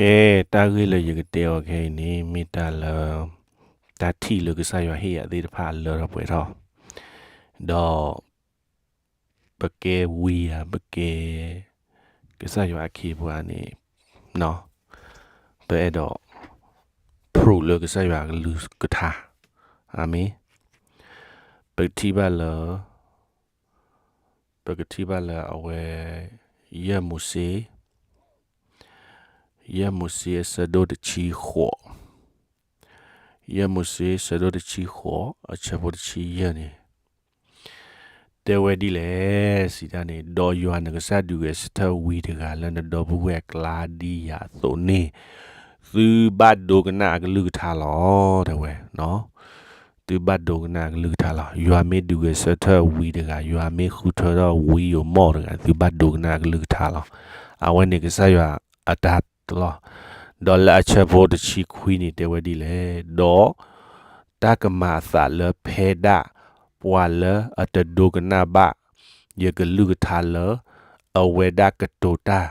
အဲ တၢ်ဂ့ၢ်လၢယကတဲအီၤခဲအံၤန့ၣ် မ့ၢ်တၢ်လၢ တၢ်ထံၣ်လၢကစၢ်ယွၤဟ့ၣ်ယၤသ့ၣ်တဖၣ်အလၢထီၣ်ပှဲၤထီၣ်, ဒီး ပကဲဝံယၤ ပကဲ ကစၢ်ယွၤအခ့အပှၤန့ၣ် ပအဲၣ်ဒိး prove လၢကစၢ်ယွၤအကလုၢ်ကထါ, အၤမ့ၣ်, ပကထံၣ်ဘၣ်လၢ ပကထံၣ်ဘၣ်လၢအဝဲ ယဲၢ်မိၤၡ့, ယဲၢ်မိၤၡ့အဆၢဒိၣ်တဆံဃိး, ယဲၢ်မိၤၡ့အဆၢဒိၣ်တဆံဃိး အဆၢဖိတဆံယဲၢ်န့ၣ် တဲဝဲဒ်လဲၣ် စံးတၢ်န့ၣ်, ဒီးယွၤနကစၢ်ဒုးဂဲၤဆၢထၢၣ်ဝံတဂၤလၢနဒီပုၢ်ဝဲၢ်အကျါဒ်ယၤအသိးန့ၣ်, သုဘၣ်ဒိကနၣ်အကလုၢ်ကထါလီၤ, တဲဝဲ, သုဘၣ်ဒိကနၣ်အကလုၢ်ကထါလီၤ. ယွၤမ့ၢ်ဒုးဂဲၤဆၢထၢၣ်ဝံတဂၤ, ယွၤမ့ၢ်ဃုထၢထီၣ်ဝံယိၤမီၣ်တဂၤ, သုဘၣ်ဒိကနၣ်အကလုၢ်ကထါလီၤ. အဝဲန့ၣ်ကစၢ်ယွၤအတၢ်လီၤ. ဒီးလၢအဆၢဖိတဆံခွံန့ၣ်တဲဝဲဒ်လဲၣ်, ဒီး တၢ်ကမၤအသးလၢဖဲဒၣ် ပှၤလၢအတဒိကနၣ်ဘၣ် ယကလုၢ်ကထါလၢ အဝဲဒၣ်ကတိၤတၢ်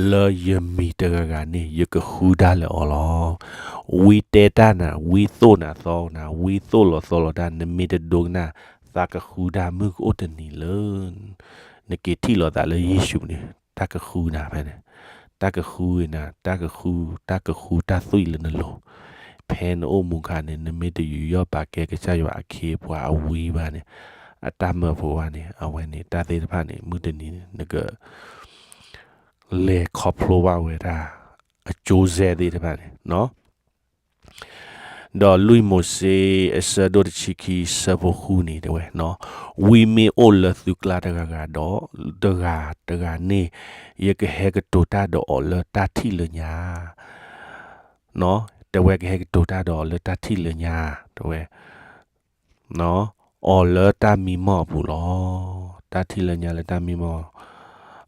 လၢယမံၤတဂၤဂၤန့ၣ် ယကဃုတၢ်လၢအီၤလီၤ. ဝံတဲတၢ်နၤ, ဝံသိၣ်နၤသီနၤ, ဝံသိၣ်လီၤသီလီၤတၢ်, နမ့ၢ်တဒိကနၣ် သးကဃုတၢ်မုၢ်ကအိၣ်တနံၤလၢ နက့ၤထံၣ်လိာ်သးလၢယ့ၣ်ၡူးန့ၣ် တၢ်ကဃုနၤဖဲန့ၣ်, တၢ်ကဃုနၤ, တၢ်ကဃု, တၢ်ကဃုတၢ်သွံၣ်လၢနလိၤ, ဖဲနအိၣ်မူခါန့ၣ် နမ့ၢ်တယူးယီၣ်ပာ်ကဲကစၢ်ယွၤအခ့အပှၤအဝံဘၣ်န့ၣ်, အတၢ်မၢဖိဘၣ်န့ၣ် အဝဲန့ၣ် တၢ်သ့ၣ်တဖၣ်န့ၣ် မုၢ်တနံၤန့ၣ် နက လဲၤခီဖျိဘၣ်ဝဲဒၣ် အကျိုးဆက်သ့ၣ်တဖၣ်န့ၣ် ဒီးလွံၢ်မိၤၡ့အဆၢဒိၣ်တဆံခံဆၢဖိဃုန့ၣ်တဲဝဲ, ဝံမ့ၢ်အိၣ်လၢသုကျါတဂၤဂၤဒီး တဂၤတဂၤန့ၣ် ယကဟဲကတိၤတၢ်ဒီးအီၤလၢတၢ်ထံၣ်လၢညါ, တဲဝဲကဟဲကတိၤတၢ်ဒီးအီၤလၢတၢ်ထံၣ်လၢညါ, တဲဝဲ အီၤလၢတၢ်မံမီၢ်အပူၤလီၤ. တၢ်ထံၣ်လၢညါလၢတၢ်မံမီၢ်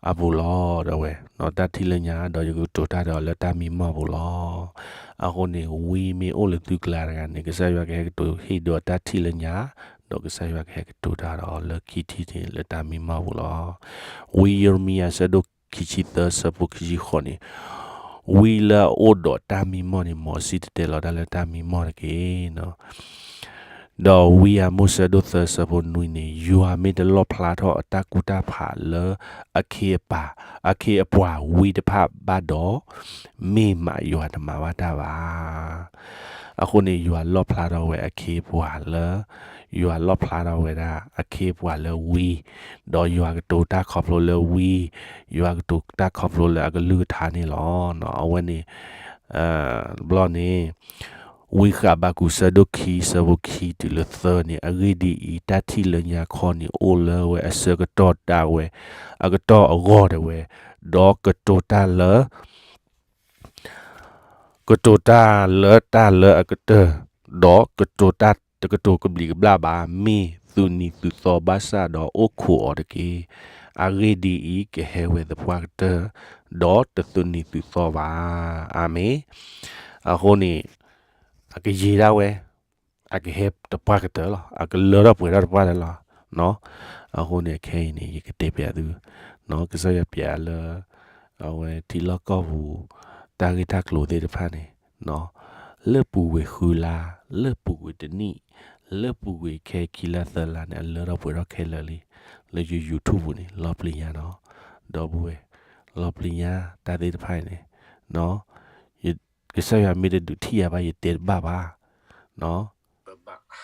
အပူၤလီၤ တဲဝဲ, တၢ်ထံၣ်လၢညါ ဒီးယကကတိၤတၢ်ဒီးအီၤလၢတၢ်မံမီၢ်အပူၤလီၤ. အဃိန့ၣ် ဝံမ့ၢ်အိၣ်လၢသုကျါတဂၤန့ၣ် ကစၢ်ယွၤကဟဲကတိၤဟ့ၣ်ဒီးတၢ်ထံၣ်လၢညါ, ဒီးကစၢ်ယွၤကဟဲကတိၤတၢ်ဒီးအီၤလၢခံထံၣ်န့ၣ် လၢတၢ်မံမီၢ်အပူၤလီၤ. ဝံယံးရမံယၤ ဆၢဒိၣ်ခံဆံသၢ ဆၢဖိခံဆံဃိးန့ၣ် ဝံလၢအအိၣ်ဒီးတၢ်မံမီၢ်န့ၣ် မ်အစံၣ်တဲၤတဲလီၤတၢ်လၢတၢ်မံမီၢ်တက့ၢ်. ဒီးဝံယၤမိၣ် ဆၢဒိၣ်သၢ ဆၢဖိနွံန့ၣ် ယွၤမ့ၢ်တလီၣ်ဖျါထီၣ်အတၢ်ကူၣ်တၢ်ဖးလၢအခ့အပှၤ, အခ့အပှၤဝံတဖၣ်ဘၣ်ဒီး, မ့ၢ်မးယွၤတမၤဘၣ်တၢ်ဘၣ်. အဃိန့ၣ် ယွၤလီၣ်ဖျါထီၣ်ဝဲအခ့အပှၤလၢ, ယွၤလီၣ်ဖျါထီၣ်ဝဲဒၣ်အခ့အပှၤလၢဝံ, ဒီးယွၤကတိၤတၢ်ခီဖျိလၢဝံ, ယွၤကတိၤတၢ်ခီဖျိလၢအကလုၢ်ကထါန့ၣ်လီၤ. အဝဲန့ၣ် ဘျီန့ၣ် ဝံဃးဘးကူာ် ဆၢဒိၣ်ခံ ဆၢဖိခံတုၤလၢသၢန့ၣ် အဂ့ၢ်ဒ်အံၤ, တၢ်ထံၣ်လၢညါခီန့ၣ် အိၣ်လၢဝဲအဆၢကတီၢ်ဒၣ်ဝဲအကတီၢ်အဂီၢ်တဲဝဲ, ဒီးကတိၤတၢ်လၢ ကတိၤတၢ်လၢတၢ်လၢအကတၢၢ်, ဒီးကတိၤတၢ်တကတိၤကဘျံးကဘျၣ်ဘၣ်, မ့ၢ်သုးနံၤသုးသီဘၣ်ဆၣ်ဒီးအိၣ်ခိးအီၤတက့ၢ်. အဂ့ၢ်ဒ်အံၤ, ကဟဲဝဲသပှၢ်ကတၢၢ်, ဒီးတသုးနံၤသုးသီဘၣ်. အၤမ့ၣ်. အဃိန့ၣ် အကယံာ်ဒၣ်ဝဲ, အကဟဲသပှၢ်ကတၢၢ်လီၤ, အကလၢထီၣ်ပှဲၤထီၣ်သပှၢ်တၢၢ်လီၤ. အဃိန့ၣ် ခဲအံၤန့ၣ် ယကတဲပျးသု, ကစၢ်ယွၤပျးလၢ အဝဲထံလီၢ်ကီၢ်ပူၤ တၢ်ဂ့ၢ်တၢ်ကျိၤသ့ၣ်တဖၣ်န့ၣ် လၢပူၤကွံာ်ဃုလါ, လၢပူၤကွံာ်တနံၣ်, လၢပူၤကွံာ်ခဲခံလါသၢလါန့ၣ် အလၢထီၣ်ပှဲၤထီၣ်ခဲလၢာ်လံ, လၢယ YouTube ပူၤန့ၣ် လီၤပျံၤညါနီၤ, ဒီပုၢ်ဝဲၢ်, လီၤပျံၤညါတၢ်သ့ၣ်တဖၣ်အံၤန့ၣ်, ကစၢ်ယွၤမ့ၢ်တဒုးထံၣ်ယၤဘၣ် ယတဲတဘၣ်ဘၣ်, ပဘၣ်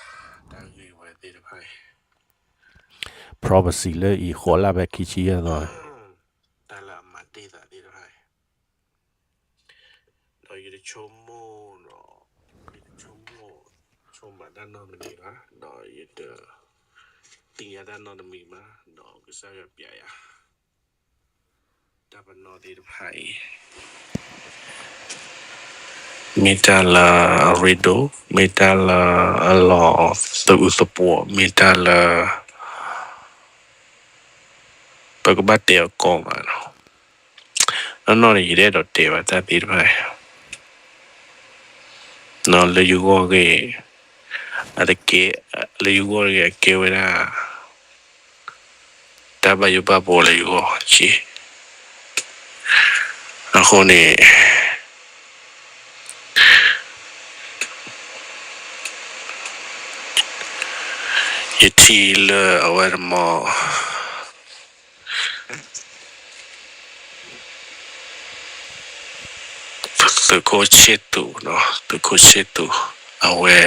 တၢ်ဂ့ၢ်ဝဲသ့ၣ်တဖၣ်အံၤ prophecy လၢအံၤ ဃိးလါဖဲခံဆံယဲၢ်သီ, တၢ်လၢအမၤတ့ၢ်သးသ့ၣ်တဖၣ်အံၤ ဒီးယတဆိကမိၣ်ဒီး, ယတဆိကမိၣ်, ဆိကမိၣ်တၢ်နီတမံၤဘၣ်, ဒီးယတသ့ၣ်ညါတၢ်နီတမံၤဘၣ်, ဒီးကစၢ်ယွၤပျးယၤ တၢ်ပနီၣ်သ့ၣ်တဖၣ်အံၤ မ့ၢ်တၢ်လၢအရ့ဒိၣ်, မ့ၢ်တၢ်လၢအလီၤသအုးသပှီၤ, မ့ၢ်တၢ်လၢ ပကဘၣ်တဲအီၤကီးမးနီၤ, နီၢ်နီၢ်န့ၣ် ယတအဲၣ်ဒိးတဲဘၣ်တၢ်သ့ၣ်တဖၣ်အံၤ လၢယဂီၢ်ဂ့ၤ, အတကဲ, လၢယဂီၢ်ဂ့ၤ အကဲဝဲဒၣ် တၢ်ဘၣ်ယိၣ်ဘၣ်ဘှီလၢယဂီၢ်က့, အဃိန့ၣ် ထံလၢအဝဲတမီၤ သုးခိၣ်ဆ့သူးနီၤ, သုးခိၣ်ဆ့သူး အဝဲ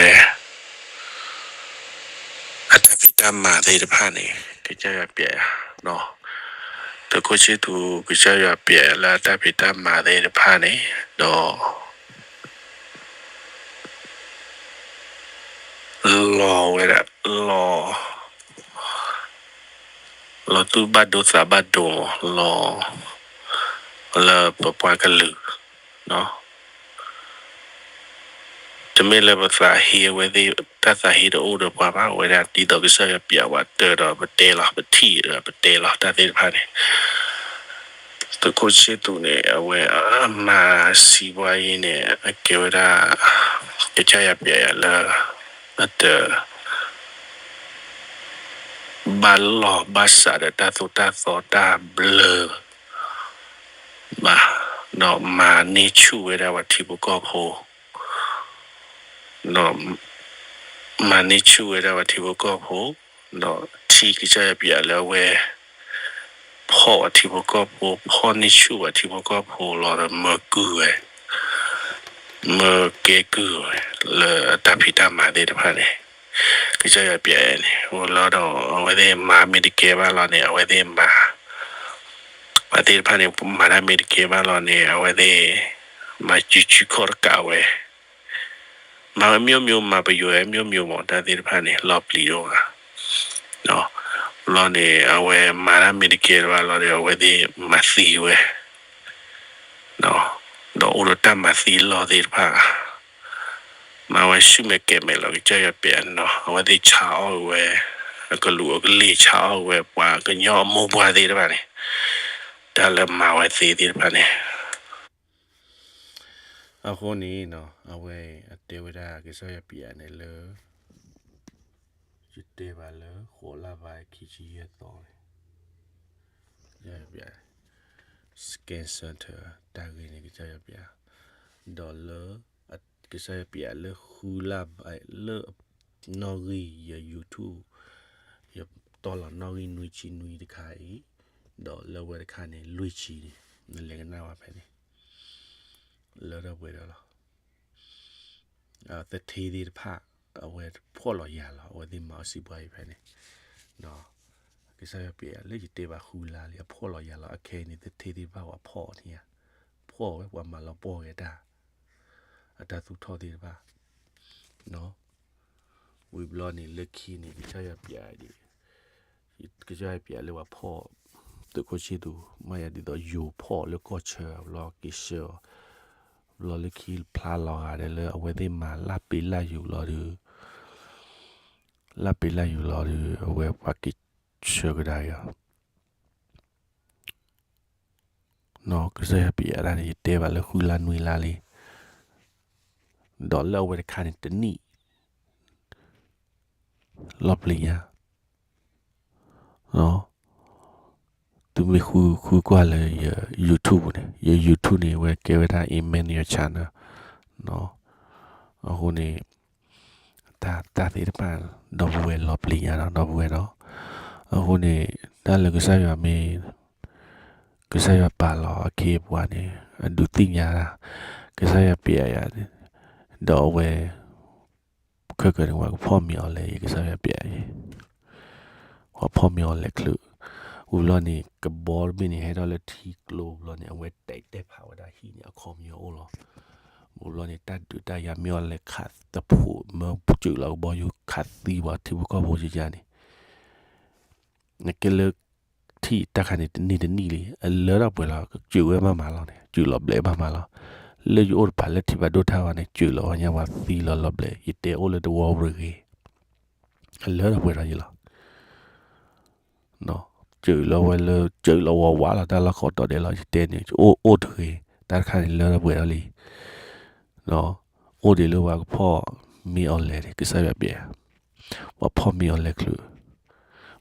အတၢ်ဖံးတၢ်မၤသ့ၣ်တဖၣ်န့ၣ် ကစၢ်ယွၤပျဲ, သုးခိၣ်ဆ့သူး ကစၢ်ယွၤပျဲလၢအတၢ်ဖံးတၢ်မၤသ့ၣ်တဖၣ်န့ၣ် ဒီး လီၤဝဲဒၣ် လီၤ လီၤသူၣ်ဘၣ်ဒိသးဘၣ်ဒိ လီၤ လၢပပှၤကလုာ် တမ့ၢ်လၢပသးဟ့အဝဲသ့ၣ် တၢ်သးဟ့တအိၣ်ဒီးပှၤဘၣ်, အဝဲဒၣ်ဒ်သိးကစၢ်ယွၤပျဲဝဲတၢ်ဒီးပတဲလီၤ ပထံၣ်ဒီးပတဲလီၤ တၢ်သ့ၣ်တဖၣ်န့ၣ် သုးခိၣ်ဆ့သူးန့ၣ် အဝဲအမၤစံးပှၤအံၤန့ၣ် အကဲဝဲဒၣ် ကစၢ်ယွၤပျဲယၤလၢ အတ ဘၣ်လီၢ်ဘၣ်စးဒီးတၢ်သိၣ်တၢ်သီတၢ်ဘျၢ ဘၣ်, ဒီးမၤန့ၢ်ဆူၣ်ဝဲဒၣ်ပှၤထံဖိကီၢ်ဖိ ဒီး မၤန့ၢ်ဆူၣ်ဝဲဒၣ်ပှၤထံဖိကီၢ်ဖိ, ဒီးထံကစၢ်ယွၤပျဲလၢအဝဲ ဖီၣ်ပှၤထံဖိကီၢ်ဖိ ဖီၣ်န့ၢ်ဆူၣ်ပှၤထံဖိကီၢ်ဖိလီၤဒီး မၢကုၢ်ဝဲ မၢကဲကုၢ်ဝဲ လၢအတၢ်ဖံးတၢ်မၤသ့ၣ်တဖၣ်န့ၣ် ကစၢ်ယွၤပျဲန့ၣ် အိၣ်လီၤဒီး အဝဲသ့ၣ်မၤမ့ၢ်တကဲဘၣ်လီၤန့ၣ် အဝဲသ့ၣ်မၤ ပှၤသ့ၣ်တဖၣ်န့ၣ် မၤတၢ်မ့ၢ်တကဲဘၣ်လီၤန့ၣ် အဝဲသ့ၣ် မၤစုဆူၣ်ခီၣ်တကးဝဲ မၤဝဲမျိုးမျိုး မၤပယွဲမျိုးမျိုးမး တၢ်သ့ၣ်တဖၣ်န့ၣ် လီၤပျံၤဒိၣ်မး လီၤန့ၣ် အဝဲမၤတၢ်မ့ၢ်တကဲဘၣ်လီၤဒီး အဝဲသ့ၣ်မၤသံဝဲ ဒီးအိၣ်ဒီးတၢ်မၤသံလီၤသ့ၣ်တဖၣ် မၤဝဲဆူၣ်မဲာ်ကဲၤမဲာ်လီၤ ကစၢ်ယွၤပျဲနီၤ အဝဲသ့ၣ်ဆါအီၣ်ဝဲ အကလူးအကလ့ၢ်ဆါအီၣ်ဝဲ ပှၤကညီအမိၢ်ပှၢ်သ့ၣ်တဖၣ်န့ၣ် တၢ်လၢမၤဝဲသ့သ့ၣ်တဖၣ်န့ၣ် အဃိန့ၣ် အဝဲအတဲဝဲဒၣ်ကစၢ်ယွၤပျဲန့ၣ်လၢ ယတဲဘၣ်လၢဃိးလါဘၣ်ခံဆံယဲၢ်သီန့ၣ် ယ Scan Center တၢ်ဂ့ၢ်န့ၣ်ကစၢ်ယွၤပျဲ ဒီးလၢ ကစၢ်ယွၤပျဲလၢဃုလါဘၣ်လၢ နီၣ်ဂံၢ်ယ YouTube ယတီၢ်လီၤနီၣ်ဂံၢ်နွံဆံနွံတခါအံၤ ဒီးလၢဝဲတခါန့ၣ် လွံၢ်ဆံန့ၣ် နလဲၤကနၣ်ဝဲဖဲန့ၣ် လၢထီၣ်ပှဲၤဒီးလီၤ သထ့သ့ၣ်တဖၣ် အဝဲဖှီၣ်လီၤယၤလီၤ အဝဲသ့ၣ်မၤအီၣ်စံးပှၤအံၤဖဲန့ၣ် ကစၢ်ယွၤပျဲလၢယတဲဘၣ်ဃုလါလံ အဖှီၣ်လီၤယၤလီၤ အခဲအံၤန့ၣ် သထ့သ့ၣ်တဖၣ်ပှၤဖှီၣ်န့ၣ်ဧါ ဖှီၣ်ဝဲပှၤမၤလီၤပှီၢ်ဝဲတၢ် အတၢ်သူၣ်ထီၣ်သ့ၣ်တဖၣ် ဝံၤဘျီန့ၣ် လၢခံန့ၣ် ကစၢ်ယွၤပျဲဒ် ကစၢ်ယွၤပျဲလၢပှၤဖှီၣ် သုးခိၣ်ဆ့သူး မ့ၢ်ယၤဒ်သိးယိၤဖှီၣ်လၢကီၢ်ဆၢ ဘျီက့ၤဆှၢအီၤ ဘျီလၢခံဖျါလီၤဂာ်ဒီးလၢအဝဲသ့ၣ်မၤလၢ်ပ့လၢ်ယူၤလီၤဒီး လၢ်ပ့လၢ်ယူၤလီၤဒီး အဝဲပှၤက့ၤဆှၢကဒါက့ၤအီၤ ကစၢ်ယွၤပျဲဒၣ်န့ၣ် ယတဲဘၣ်လၢဃုလါနွံလါလံ ဒီးလၢအဝဲတခါန့ၣ်တနံၣ် လီၢ်ပျံၤညါ သုမ့ၢ်ဃုကွၢ်လၢယ YouTube န့ၣ် ယ YouTube န့ၣ် အဝဲကဲဝဲဒၣ် Emmanuel Channel အဃိန့ၣ် တၢ်သ့ၣ်တဖၣ် ဒီပုၢ်ဝဲၢ်လီၤပျံၤညါဒီး ဒီပုၢ်ဝဲၢ်ဒီး အဃိန့ၣ် တၢ်လၢကစၢ်ယွၤမ့ၢ် ကစၢ်ယွၤပာ်လီၤအခ့အပှၤန့ၣ် အဒုးသ့ၣ်ညါ ကစၢ်ယွၤပျဲယၤ ဒီးအဝဲ ခဲကနံၣ်ဝဲကဖီၣ်မ့ၤအီၤလဲၣ် ယကစၢ်ယွၤပျဲယၤ ပှၤဖီၣ်မ့ၤအီၤလဲၣ်ချုး ဝံၤဘျီန့ၣ် ကဘီတဘ့ၣ်န့ၣ် ဟဲထီၣ်လၢထံကျိဘျီန့ၣ် အဝဲတဲာ်တဲာ်ဖးဝဲဒၣ်ဟံၣ်န့ၣ် အခီပညီအိၣ်လီၤ. ဝံၤဘျီန့ၣ် တၢ်ဒုးတၢ်ယၤမ့ၢ်အီၤလဲၣ်ခးသဖှိၣ် မၢစၢၤလီၤကဘီယူၤခးသံပှၤထံဖိကီၢ်ဖိယၤန့ၣ် နကဲလၢ ထံၣ်တၢ်ခါန့ၣ်တနံၣ်တနံၣ်လံ အလၢထီၣ်ပှဲၤလီၤ စၢၤဝဲမးမးလီၤန့ၣ် စၢၤလီၤဘျဲးမးမးလီၤ. လၢယအိၣ်တဖၣ်လၢထံဘၣ်ဒိၣ်ထါဘၣ်န့ၣ် စၢၤလီၤဝဲညါပှၤသံလီၤလီၤဘျဲး ယတဲအိၣ်လၢတဝီပူၤတဂ့ၤ အလၢထီၣ်ပှဲၤထီၣ်ယလီၤ. စၢၤလီၤဝဲလၢ စၢၤလီၤဝးဝးလီၤ တၢ်လီၢ်ခိးတီၤဒဲးလီၤ ယတဲန့ၣ် အိၣ်အိၣ်တဂ့ၤ တၢ်တခါန့ၣ်လၢထီၣ်ပှဲၤထီၣ်လံ အိၣ်ဒံးလၢပှၤကဖီၣ်မ့ၤအီၤလဲၣ်န့ၣ် ကစၢ်ယွၤပျဲ ပှၤဖီၣ်မ့ၤအီၤလဲၣ်ချုး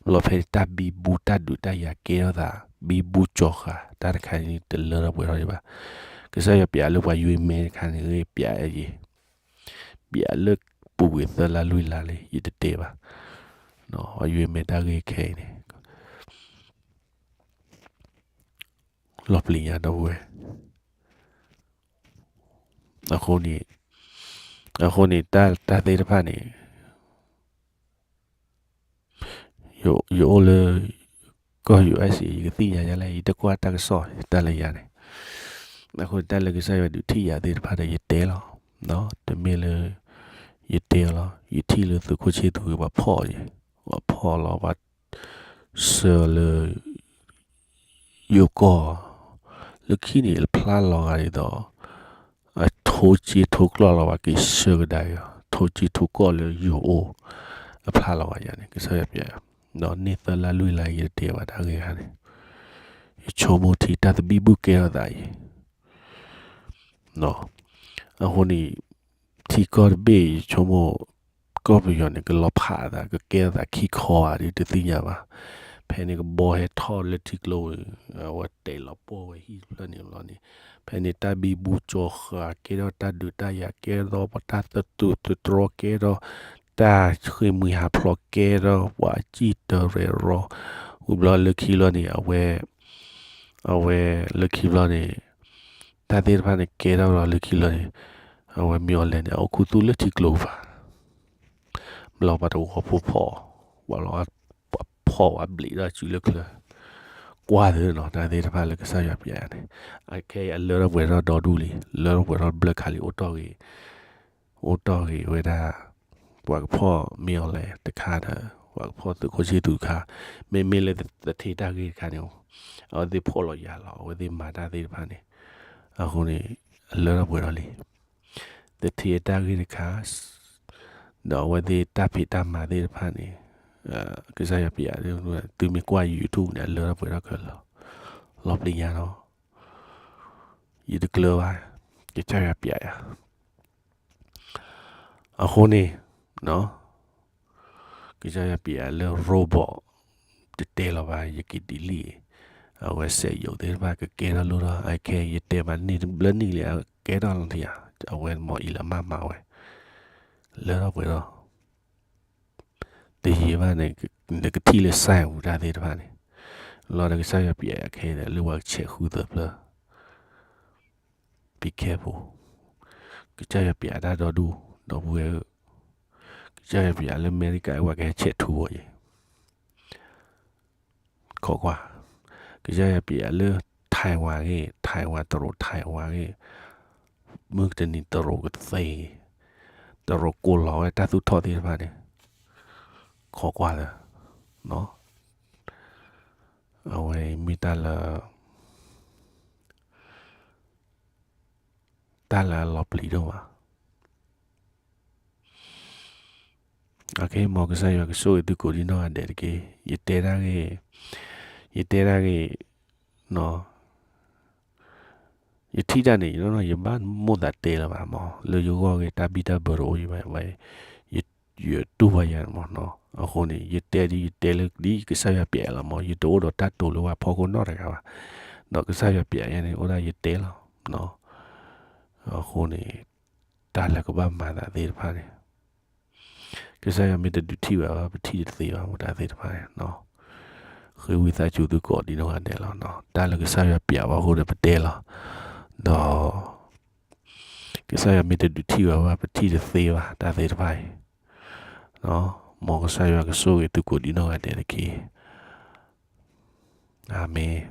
ဘျီဖဲန့ၣ် တၢ်ဘံဘူတၢ်ဒုးတၢ်ယၤကဲထီၣ်သး ဘံဘူကၠီၤဃာ် တၢ်တခါန့ၣ် တလၢထီၣ်ပှဲၤထီၣ်ဒံးဘၣ်. ကစၢ်ယွၤပျဲလၢပှၤယွၤမဲတခါန့ၣ် ပျဲယဲ ပျဲလၢပူၤကွံာ်သၢလါလွံၢ်လါလံ ယတတဲဘၣ်. ယွၤမဲာ်တၢ်ဂ့ၢ်ခဲအံၤန့ၣ် လီၤပျံၤညါဒီပုၢ်ဝဲၢ်, အဃိန့ၣ်, အဃိန့ၣ် တၢ်သ့ၣ်တဖၣ်န့ၣ် ယအိၣ်လၢ ကီၢ် ယူၣ်အ့ၣ်စ့ ယကသ့ၣ်ညါယလဲၣ်, ယတကွၢ်တၢ်ကစီၣ်တၢ်လၢယၤန့ၣ်, အဃိတၢ်လၢကစၢ်ယွၤဒုးထံၣ်ယၤသ့ၣ်တဖၣ်ဒီးယတဲလီၤ, တမ့ၢ်လၢ ယတဲအီၤလီၤ, ယထံၣ်လၢသုးခိၣ်ဆ့သူဂ့ၤ ပှၤဖီၣ်ယဲ, ပှၤဖီၣ်လီၤ ပှၤ ဆှၢလၢ ယိၤကီၢ်, လၢခံန့ၣ် အဖျါလီၤဂာ်ဒ်သိး အထိကၠ့ထိကျီၢ်လီၤ ပှၤက့ၤဆှၢကဒါက့ၤအီၤ ထိကၠ့ထိကျီၢ်လၢယိၤအိၣ် အဖျါလီၤဂာ်ယၤန့ၣ် ကစၢ်ယွၤပျဲ, ဒီးန့ၢ်သၢလါလွံၢ်လါ ယတတဲဘၣ်တၢ်ဂ့ၢ်တခါန့ၣ်, ယဆိကမိၣ်ထံတၢ်သဘံၣ်ဘုၣ်ကဲထီၣ်သးအံၤ အဃိန့ၣ် ထံကီၢ်တဘ့ၣ် ယဆိကမိၣ် ကီၢ်ပယီၤန့ၣ် ကလီၤဖးအသး ကကဲထီၣ်သးခံခီဧါ ဒုးတသ့ၣ်ညါဘၣ်. ဖဲန့ၣ်ကဘီဟဲထီၣ်လၢထံကျိဝံၤ အဝဲတဲာ်လီၤပှီၢ်ဝဲဟံၣ်တဖျၢၣ်န့ၣ်ဘျီန့ၣ်, ဖဲန့ၣ်တၢ်ဘံဘူကၠီၤဃာ်ကဲထီၣ် တၢ်ဒုးတၢ်ယၤကဲထီၣ် ပှၤတၢ်သတူၢ်သတြီကဲထီၣ် တၢ်ဃ့ၢ်မှံဟးဖျိးကဲထီၣ် ပှၤအစံၣ်တရဲၣ်ရီ ဝံၤဘျီလၢခံဘျီန့ၣ် အဝဲ အဝဲလၢခံဘျီန့ၣ် တၢ်သ့ၣ်တဖၣ်န့ၣ်ကဲထီၣ်လီၤလၢခံဘျီန့ၣ် အဝဲမ့ၢ်အီၤလဲၣ်န့ၣ် အအိၣ်ခူသူၣ်လၢထံကျိဘၣ် ဘျီပှၤတဝီဖိဖီၣ် ပှၤလီၤ ပှၤဖီၣ်ပှၤဘျံးထီၣ်စုလၢချၢ ကွၢ်သ့နီၤ တၢ်သ့ၣ်တဖၣ်လၢကစၢ်ယွၤပျဲန့ၣ် အခဲအံၤအလၢထီၣ်ပှဲၤထီၣ်ဒီဒူၣ်လံ လၢထီၣ်ပှဲၤထီၣ်ဘျၢခါလံ အိၣ်တီၢ်ဂ့ၤ အိၣ်တီၢ်ဂ့ၤဝဲဒၣ် ပှၤကဖီၣ်မ့ၢ်အီၤလဲၣ်တခါဒီး ပှၤကဖီၣ်သုးခိၣ်ဆ့သူတခါ မ့မ့ၢ်လၢသထ့တၢ်ဂ့ၢ်တခါန့ၣ် အဝဲသ့ၣ်ဖီၣ်လီၤယၤလီၤ အဝဲသ့ၣ်မၤတၢ်သ့ၣ်တဖၣ်န့ၣ် အဃိန့ၣ် အလၢထီၣ်ပှဲၤထီၣ်လံ သထ့တၢ်ဂ့ၢ်တခါ ဒီးအဝဲသ့ၣ်တၢ်ဖံးတၢ်မၤသ့ၣ်တဖၣ်န့ၣ် ကစၢ်ယွၤပျဲ သုမ့ၢ်ကွၢ် YouTube န့ၣ် အလၢထီၣ်ပှဲၤထီၣ်ခဲလၢာ် လီၤပျံၤညါလီၤ ယတကျၢၤဘၣ် ကစၢ်ယွၤပျဲယၤ အဃိန့ၣ် ကစၢ်ယွၤပျဲလၢ robot တတဲလီၤဘၣ် ယက့ၤဒ်လံ အဝဲစက်ရုပ်သ့ၣ်တဖၣ်ကကဲထီၣ်လိၣ်ထီၣ် အခဲအံၤယတဲမးန့ၣ်တဘျီနံၣ်လံ အကဲထီၣ်လီၤထံဧါ အဝဲမ့ၢ် Elon Musk မၤဝဲ လၢထီၣ်ပှဲၤထီၣ် တယံာ်ဘၣ်န့ၣ် နကထံၣ်လၢ science ပူၤတၢ်သ့ၣ်တဖၣ်န့ၣ် လီၤဒီးကစၢ်ယွၤပျဲအခဲအံၤဒီး လၢပှၤကဆဲးဃုသၢဖျၢၣ် Be careful ကစၢ်ယွၤပျဲတၢ်ဒီဒူၣ် ဒီပုၢ်ဝဲၢ်ဧၢ ကစၢ်ယွၤပျဲလၢအမဲရကၤ ပှၤကဟဲဆဲးထူဝဲအံၤ ခိးကွၢ်, ကစၢ်ယွၤပျဲလၢ Taiwan ဂ့ၤ, Taiwan တရူး Taiwan ဂ့ၤ, မုၢ်တနံၤတရူးကသ့, တရူးကိးလီၤဝဲတၢ်သူၣ်ထီၣ်သ့ၣ်တဖၣ်န့ၣ်, ခိးကွၢ်လၢ, အဝဲမ့ၢ်တၢ်လၢ တၢ်လၢအလီၤပျံၤဒိၣ်မး, အကဲ မ်ကစၢ်ယွၤကဆိၣ်ဂ့ၤသုကိးဒံနီၢ်ဂၤဒဲးတက့ၢ်. ယတဲဒၣ်ဂ့ၤ, ယတဲဒၣ်ဂ့ၤ, ယထံၣ်တၢ်န့ၣ် ယဘၣ်မိၣ်သးတဲလၢၤဘၣ်မး, လၢယဂီၢ်ဂ့ၤ တၢ်ဘံၣ်တၢ်ဘၢတအိၣ်ယဘၣ်, ယတူၢ်ဘၣ်ယၤမးနီၤ. အဃိန့ၣ် ယတဲဒ်ယတဲလၢဒ်ကစၢ်ယွၤပျဲလီၤမး, ယတအိၣ်ဒီးတၢ်တိာ်လၢပှၤဖီခိၣ်နီတဂၤဘၣ်. ဒီးကစၢ်ယွၤပျဲယၤန့ၣ် အိၣ်ဒၣ်ယတဲလီၤ. အဃိန့ၣ် တၢ်လၢကဘၣ်မၤသးသ့ၣ်တဖၣ်န့ၣ် ကစၢ်ယွၤမ့ၢ်တဒုးထံၣ်ဘၣ်ဘၣ် ပထံၣ်တသ့ဘၣ် မတၤသ့ၣ်တဖၣ်န့ၣ်, ဃ့ဝံသးစူၤသုကိးဒံနီၢ်ဂၤဒဲးလီၤ. တၢ်လၢကစၢ်ယွၤပျဲဘၣ်အဃိဒီးပတဲလီၤ. ဒီး ကစၢ်ယွၤမ့ၢ်တဒုးထံၣ်ဘၣ်ဘၣ် ပထံၣ်တသ့ဘၣ် တၢ်သ့ၣ်တဖၣ်အံၤ, မ်ကစၢ်ယွၤကဆိၣ်ဂ့ၤသုကိးဒံနီၢ်ဂၤဒဲးတက့ၢ်. အၤမ့ၣ်.